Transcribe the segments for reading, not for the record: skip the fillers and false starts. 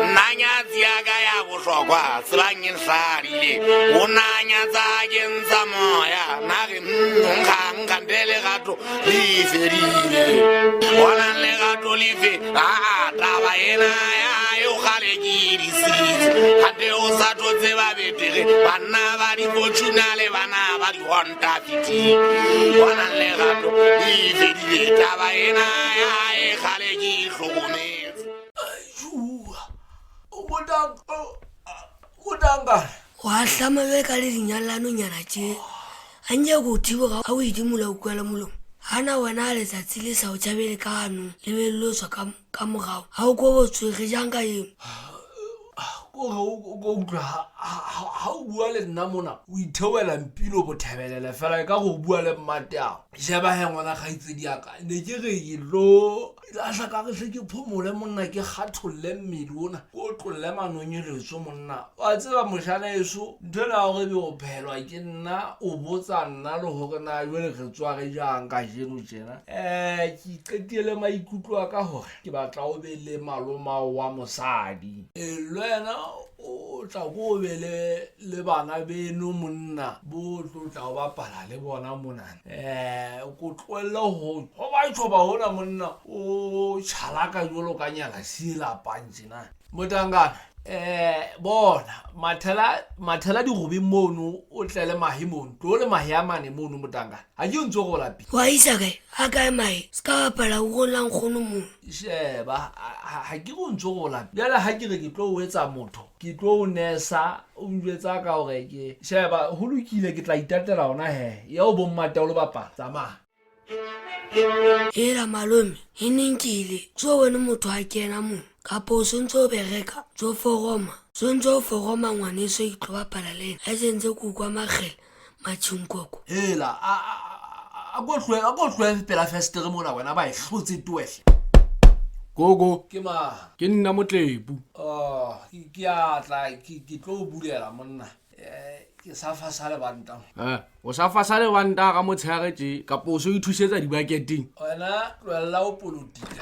Nna nyatsi ya ka ya bohlokwa tsebang e hladile o na nyatsa ke ntsha moya na re nkgang kgante lerato le fedile bonang lerato lefe aa taba ena ya eo kgale ke disitse kgante o sa tlo tseba betere banna ba di-fortuna le bana ba di-honda fitile bonang lerato le fedile taba ena ya e kgale ke hlokometse. Wa hlama bjale ka le dinyalanonyana tše a nke ko thiboga ga o idimola o kwela molomo gana wena a letsatsi le sa o tšhabele ka ganong le be le tswa ka morago ga o ko botswege jang ka eno. Kore o ko utlwa ga o bua le nna mona o itheoela mpilo bothebelele fela e ka go bua le mmateago. Sheba he ngwana kgaitsedi ya ka ne ke re ke tlo lahla ka re hle ke phomole monna ke kgatholle mmele ona ke otlolle manonyeletso monna wa tseba mošana eso ntho ena ya gore be o phelwa ke nna o botsa nna le gore na jale re tswa re jang kajeno tjena um ke qetile le maikutlo a ka gore ke batla o be le malomao wa mosadi e le wena o tla ko o be le bana beno monna bo tlo tla o bapala le bona monana um ko tloelele go gobatšhoba gona monna o tšhalaka jalo ka nyala sie lapang tjena motangana um bona mathela mathela digobe mono o tle le mahe mono tlo le mahe a mane mono motangana ga ke ntse go lapile wa isa kae a kae mahe se ka bapala o go la nkgono mono Sheba, ha ke go ntse go la. Bjale ha ke re ke tlo o etsa motho, ke tlo o nesa, o njwetsa ka gore ke. Sheba, ho lokile ke tla itatela ona he. Ya o bommata o lo bapala. Tsamaya. Hela malome, e neng ke ile, tso bone motho a kena mo, kapa o sentse o bereka, tso foroma, sentse o foroma ngwaneso ke tlo bapala le ena, a sentse ke ukwa makgele, matšhinkoko. Hela, a ko tlohe, a ko tlohe pela festere mona wena ba e hlotse toehle. Gogo. Ke mang? Ke nna Motlepu. Oh, ke a tla, ke tlo o bulela monna. Ke sa fasa lebanta. Eh, o sa fasa lebanta ka motshehare tje, kapa o so ithusetsa dibaketeng? Wena tlohella o polotika.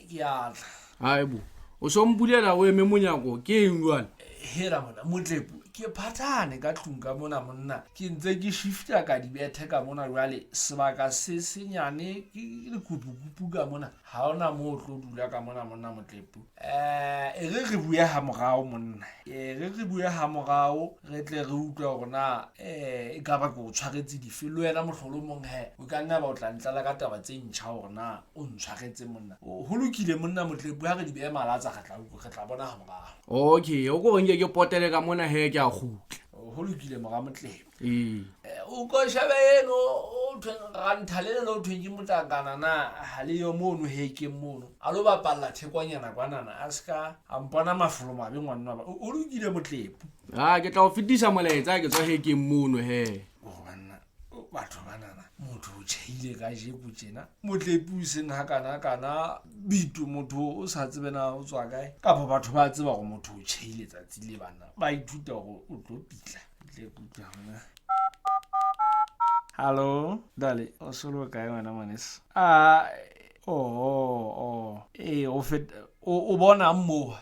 Ke a tla. Haebo, o so mpulela o eme monyako, ke eng jwale? Hela mona, Motlepu, ke phathane ka tlung ka mona monna. Ke ntse ke shifta ka dibethe ka mona jwale, sebaka se senyane ke lekupukupu ka mona. Ha ona moo o tlo dula ka mona monna Motlepu. E re re bue ha morao monna. E re re bue ha morao re tle re utlwe hore na e ka ba ke o tshwaretse dife. Le wena mohlolomong he, o ka nna ba o tla ntlela ka taba tse ntjha hore na o ntshwaretse monna. Ho lokile monna Motlepu, ha re di behe malatsa re tla re tla bona ha morao. Okay, o ko re nke ke potele ka mona he ke a kgutla. Ho lokile mora Motlepu. Ee. O ko shebe eno o thweng rantha le lena o thweng ke motlakana na ha le yo mono hekeng mono. A lo bapalla thekwanyana kwanana a ska a mpona mafolo mabe ngwanna ba. O lokile Motlepu. Ah, ke tla o fetisa molaetsa ke tswa hekeng mono he. O banna batho banana motho o tjheile ka jeko tjena motlepu o seng ha kana kana bito motho o sa tsebe na o tswa kae kapa batho ba tseba gore motho o tjheile tsatsi le bana ba ithuta gore o tlo pitla tle kutlwa gona hallo dale o solo kae wena ngwaneso a oh ee o fet o bonang moo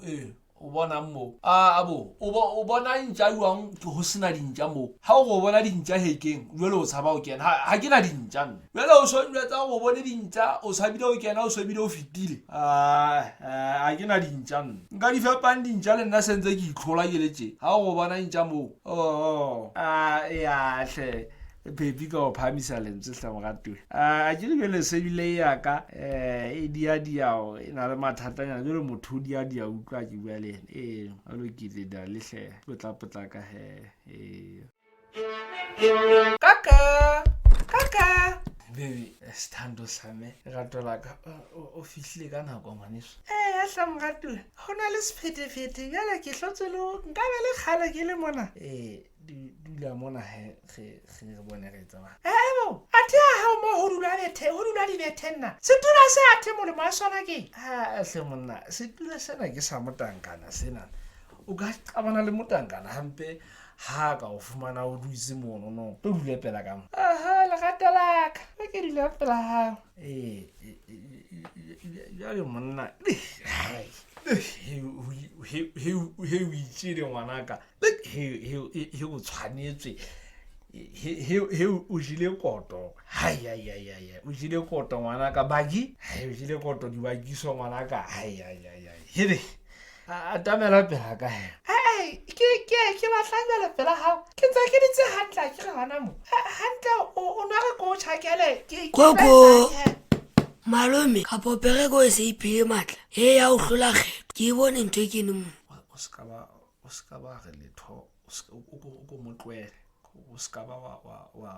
ee O bonang moo? A bo, o, bo, o bona ntja jwang ho sena dintja moo? Ha o re o bona dintja hekeng, jwale o tshaba ho kena. Ha, ha ke na dintja nna. Jwale o so njwetsa hore o bone dintja, o tshabile ho kena, o so bile o fetile. A, ha ke na dintja nna. Nka di fepang dintja le nna se ntse ke itlhola ke le tje. Ha o re o bona ntja moo. Oh, a, ya hle. Phephi ka go phahamisa lentswe hle moratuwa. A ke re jwale sebile ya ka e dia-dia e na le mathatanyana jwale motho o dia-dia utlwa ke bua le ena. Ee, a lokile dale hle potla-potlaka he. Ee. Kaka, kaka. Baby, sethando sa me, lerato la ka, o fihlile ka nako ngwaneso. Ee, hle moratuwa, go na le sephethephethe bjale ke hlotswe le nka be le kgale ke le mona. Ee. Dula mona he re re bone re tsamaya. Ebo, athe a hao mo ho dula bethe, ho dula dibethe nna. Setulo se athe molemo wa sona ke? Ha hle monna, setulo sena ke sa motankana sena. O ka qabana le motankana hampe ha ka o fumana o dutse mono no. Tlo dule pela ka mo. Aha, lerato la ka. Ke dula pela hao. Ee, Jale monna he o itsele ngwanaka he o tshwanetswe he o jile koto haiaiaiai o jile koto ngwanaka baki hai o jile koto dibakiso ngwanaka haiaiaiai hele atamela pela ka he ke ke ke batlang jale pela gago ke ntse ke ditse gantle ke re gona mo gantle o nwa re ko o tšhakele koko malome kapo pereko e se iphile maatla e ya o hlola kgetho ke e bone ntho e kene mo o se ka ba re letho o ko mo tloele o se ka ba wa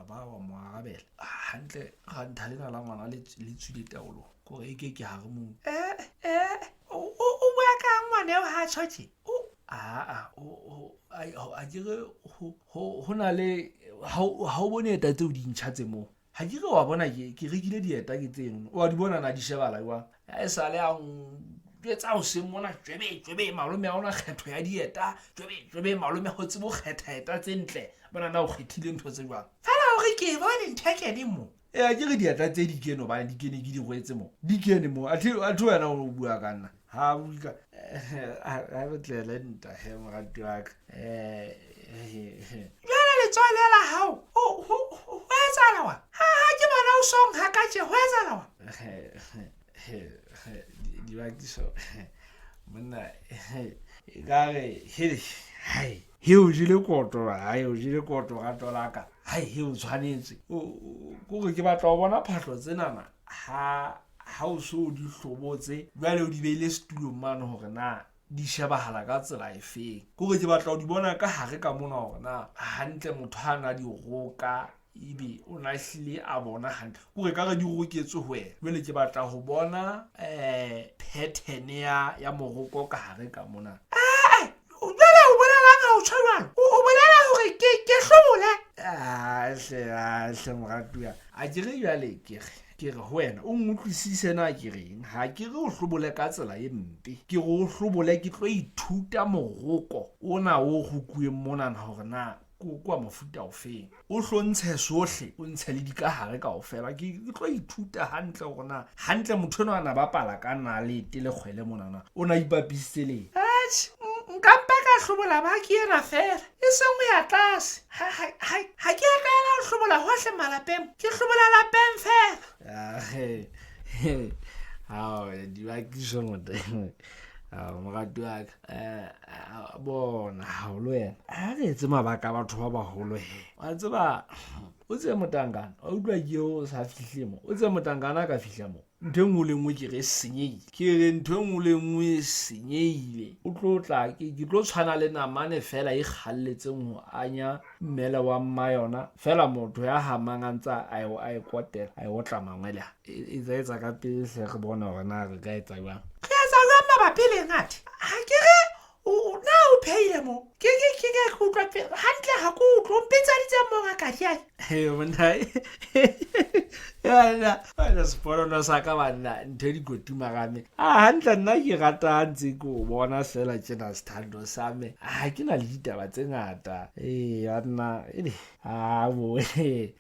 ba wa mo arabela hantle ga ntha lena la ngwana le tswile taolo kore e ke ke gare moo ee o bua ka ngwane eo ga tshotse aa a kere go na le ga o bone eta tseo dintšha tse moo ga ke re wa bona ke rekile dieta ke tseno o a di bona na di shebala jwang e sale a etsa go seng mona jwebe jwebe malome a ona kgetho ya dieta jwebe jwebe malome go tsebo kgetha eta tse ntle bona na o kgethile ntho tse jwang fela gore ke e bone ntho e kene mo ee a ke re dieta tse di kene obane di kene ke di rwetse mo di kene mo athe wena o bua ka nna ga buka ga re tlele nta he morati wa ka jale letsoho le la gago go etsala wa ga ke bona o song ga ka tše go etsala wa dibakiso monna e ka re hele hai he o jele koto hai o jele koto rato laka hai he o tshwanetse kore ke batla go bona phahlo tsenana ha ha o so o di hlobotse jwale o di beile setulong mane gore na di shebagala ka tsela e feng kore ke batla go di bona ka gare ka mona gore na gantle motho ha na di roka ebe o na hlile a bona gantle kore ka re di roketswe go wena jwale ke batla go bona um pattern ya moroko ka gare ka mona. Ee jale o bolelang ga o tshwa jalo o bolela gore ke hlobole ahle moratuwa a ke re jale ke re go wena o nkutlwisise na ke reng ga ke re o hlobole ka tsela e mpe ke re o hlobole ke tlo ithuta moroko ona o gokueng monana gore na kwa mofuta o feng o hlontshe sohle o ntshe le dikahare kaofela ke tlo ithuta hantle gore na hantle motho eno a na bapala ka nalete le kgwele monana o na ipapisitse leng atjhe nka mpa ka hlobola ba ke ena fela e seng ho ya tlase ha ke a tlwaela ho hlobola hohle malapeng ke hlobola lapeng fela ao dibakiso motho morati wa ka bona gao le wena ga re etse mabaka a batho ba bagolo he wa tseba o tseye motankana wa utlwa ke o sa fitlhe mo o tseye motankana a ka fitlha mo ntho e nngwe le nngwe ke re e senyehile ke re ntho e nngwe le nngwe e senyehile o tlo tla ke tlo tshwana le namane fela e kgalletseng go anya mmele wa mma yona fela motho ya hamang a ntse a e kotela a e otla mangwele a e tsa etsa ka pele hle re bone gore na re ka etsa jwang re etsa jwang mabapi le ngate ga ke re na o pheile mo ke ke ke ke utlwa hantle ga ke utlwe o mpetsaditse mo ngaka diane monna sepolono sa ka banna ntho e dikotumagame a hantle nna ke rata ntse ke o bona fela tjena sethando sa me ga ke na le ditaba tse ngata ee banna ele a bo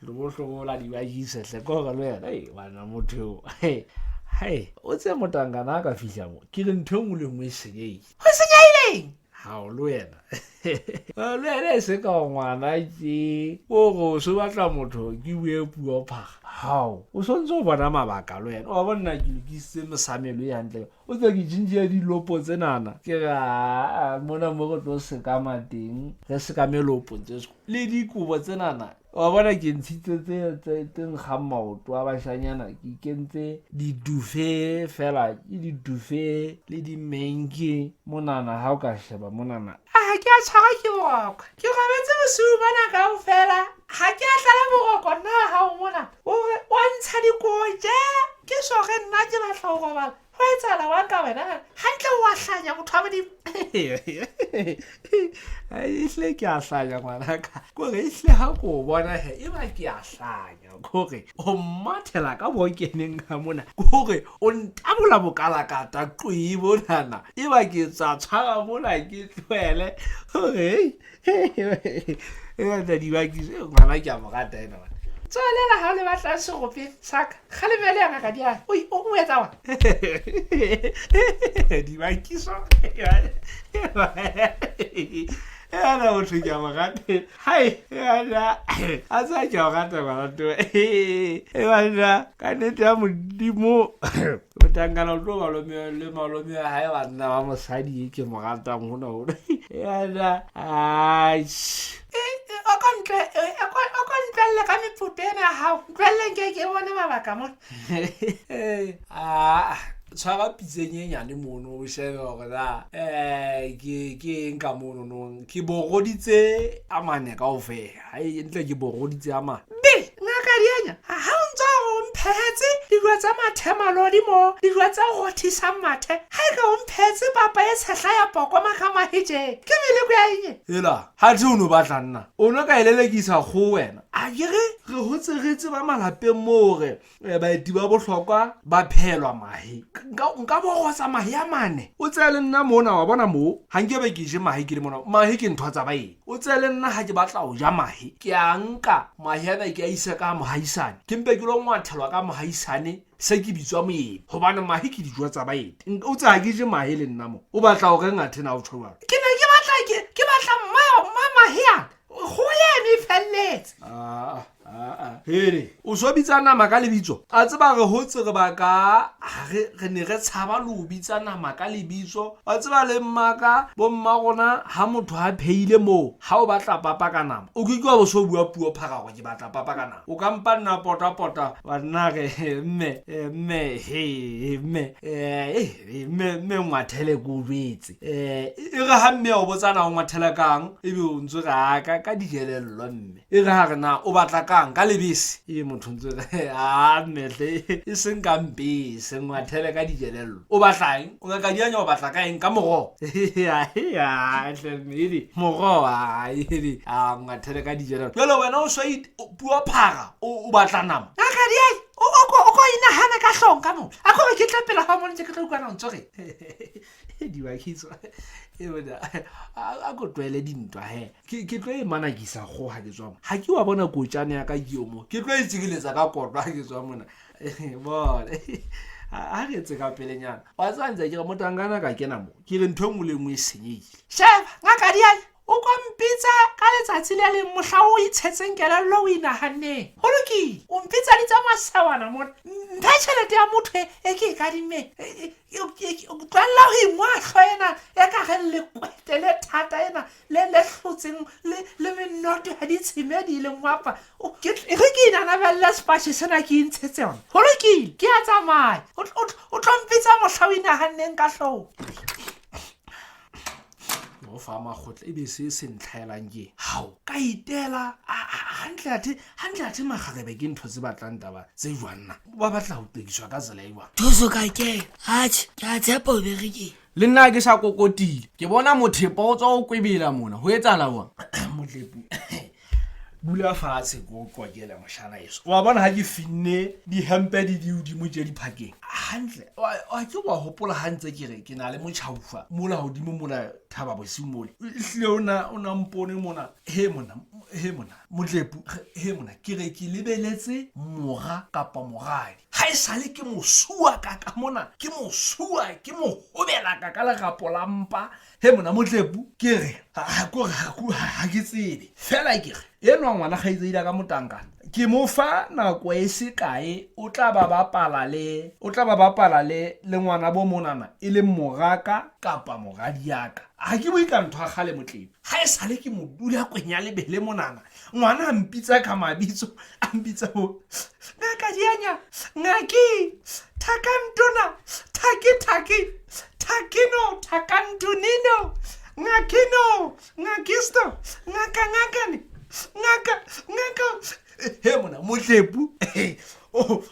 lobohlokola dibakisehle ke gore le wena e bana motho eo hai o tse motankana a ka fihla mo ke re ntho e nngwe le nngwe e senyehile go senyehileng gao le wena le wena e se ka ngwana ke kore o se batla motho ke bue puo phaga gao o tshwanetse o bona mabaka le wena wa bonna ke lokisitse mesamelo e hantle o tse ke tšhintšhe dilopo tsenana ke re mona mo re tlo sekama teng re sekame lopo tse le dikobo tsenana wa bona ke ntshitse tse nkgang maoto a bashanyana ke kentse didufe fela ke didufe le dimenke monana ga o ka sheba monana a ga ke a tshwarwa ke boroko ke robetse bosiu bona kao fela ga ke a tlala boroko nna ga o mona ore wa ntsha dikobo je ke sore nna ke batla go robala go etsala wa ka wena gantle o a hlanya motho wa modimo ehle ke a hlanya ngwanaka kore ehle ga ko bona he e ba ke a hlanya kore o mmathela ka bokeneng ka mona kore o ntabola bokalakata qoe bonana e ba ke tsa tshwara mona ke tlohele gore e batla dibakise ngwana ke a mo rata ena. Tswalela ga o le batlang serope saka kgalemele ya ngaka diane o etsa wa dibakiso ana motho ke a mo rate hai ana a tsa ke a o rata ngwanato banna ka nnete ya modimo motankana o tlo malome le malome ya gae banna ba mosadi e ke mo ratang gona gona ana o ko ntle o ko ntlwelele ka meputo ena ya gago ntlweleleng ke ke bone mabaka mo aa tshwara pitseng e nyane mono o shebe gore na um ke eng ka mono nong ke boroditse a mane kao fela ntle ke boroditse a mane be ngaka dianya ga o ntse a go mphehetse dijo tsa mathe malodi mo dijo tsa rothisang mathe ga e ka o mphehetse papa e tshehla ya poko magamahejeng ke meleko ya eng ela ga the o ne o batla nna o ne ka elelekisa go wena a kere re gotse re tseba malapeng moo gore baeti ba bohlokwa ba phelwa mahe nka bogotsa mahe a mane o tseye le nna mona wa bona moo ga nke be ke je mahe ke le mona mahe ke ntho tsa baeng o tseye le nna ga ke batla go ja mahe ke a nka mahe ana ke a isa ka mogaisane ke mpe ke lo ngwathelwa ka mogaisane se ke bitswa moeng gobane mahe ke dijo tsa baeti o tsaya ke je mahe le nna mo o batla go reng athe na o tsho jalo ke ne ke batla ke batla mma mahe ana go eme e feleletse hele o so bitsa nama ka lebitso a tseba re gotse re baka re ne re tshaba le o bitsa nama ka lebitso wa tseba le mmaka bomma rona ga motho a pheile moo ga o batla papa ka nama o ke wa bo so bua puo pharago ke batla papa ka nama o ka mpa nna potapota wa nna re mme mme he mme mme mme ngwathele ko jwetse e re ga mme o botsana o ngwathela kang ebe o ntse re a ka dijelello mme e re ga re na o batla kang ka lebese e motho ntse re a mmetle e seng ka mpese ngwathele ka dijelello o batla eng o ngaka dianya o batla ka eng ka morogo tlemmedi morogo aele a ngwathele ka dijelello jalo wena o swa puo phara o batla nama ngaka dianya o ko inagana ka tlhong ka mo a kore ke tla pela ga mo ntse ke tla utlwana ntse re diwakitso a ko tlwaele dintwa he ke tlo e manakisa go ga ke tswa mo ga ke wa bona kotšane ya ka keo mo ke tlo e tsikiletsa ka kotwa ga ke tswa mona bone ga re etse ka pelenyana wa tseba ntse ke re motangana ka kena mo ke re ntho e nngwe le nngwe e senyegile sheba ngaka diae o kwa mpitsa ka letsatsi le leng mohla o itshetseng kelello o inaganneng go lokile o mpitsa ditsa masawana mona mphe tšhelete ya motho e ke e kadimeng tlwalela go ingwatlho ena e ka ge lekwete le thata ena le le hlotseng le menoto ya ditshime di le ngwapa re ke inanabelela sepatšhe sena ke intshetse yona go lokile ke a tsamaya o tlo mpitsa mohla o inaganneng ka tlhoo o fa magotla e be se se ntlhaelang ke gao ka itela gantle athe magarebe ke ntho tse batlang taba tse jwanna ba batla go tekiswa ka tsela e jwang thuso ka ke atšhe ke a tshepa o berekeng le nna ke sa kokotile ke bona mothepa o tswa o kwebela mona go etsala wa motlepu dula fatshe ko qokele moshana eso wa bona ga ke finne dihempe di diodimo tse diphakeng gantle wa ke wa gopola ga ntse ke re ke na le motšhaufa mola godimo mola thaba bosiu mole ehlile o na mpone mona he mona he mona motlepu he mona ke re ke lebeletse mora kapa moradi ga e sale ke mosua ka ka mona ke mosua ke mohobela ka ka lerapo la mpa he mona motlepu ke re kore ga ke tsebe fela ke re enwa ngwana kgaitseile ka motankana ke mo fa nako e se kae o tla ba bapala le o tla ba bapala le le ngwana bo monana e leng moraka kapa moradiaka ga ke bue ka ntho ya gale motlepu ga e sale ke mo dula kwenya lebele monana ngwana a mpitsa ka mabitso a mpitsa bo ngaka dianya ngaki thakantona thake thake thakino thakantonino ngakino ngakisto ngaka ngakane ngaka ngaka he mona motlepu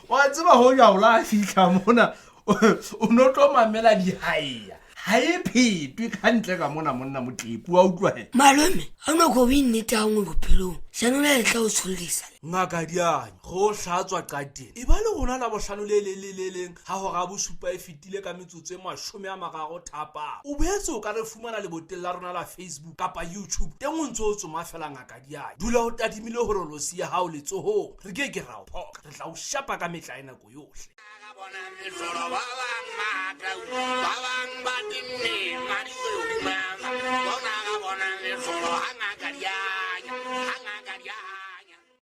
wa tseba go jaola a fitlha mona o no tlo mamela dihaea Ga e phetwe ka ntle ka mona monna motlepu wa utlwa he. Malome, a no ko bue nnete ga nngwe bophelong. Jaanong le tla o tshollisa. Ngaka Diane, go hlatswa qateng. E ba le rona Labohlano le leng le le leng ha hora ya bosupa e fetile ka metsotso e 30 thapama. O boetse o ka re fumana leboteng la rona la Facebook kapa YouTube. Teng o ntse o tsoma feela Ngaka Diane. Dula o tadimile horolosi ya hao letsohong. Re ke ke ra o phoqa. Re tla o shapa ka metlae nako yohle. Ka bona mehlolo ba bang maata.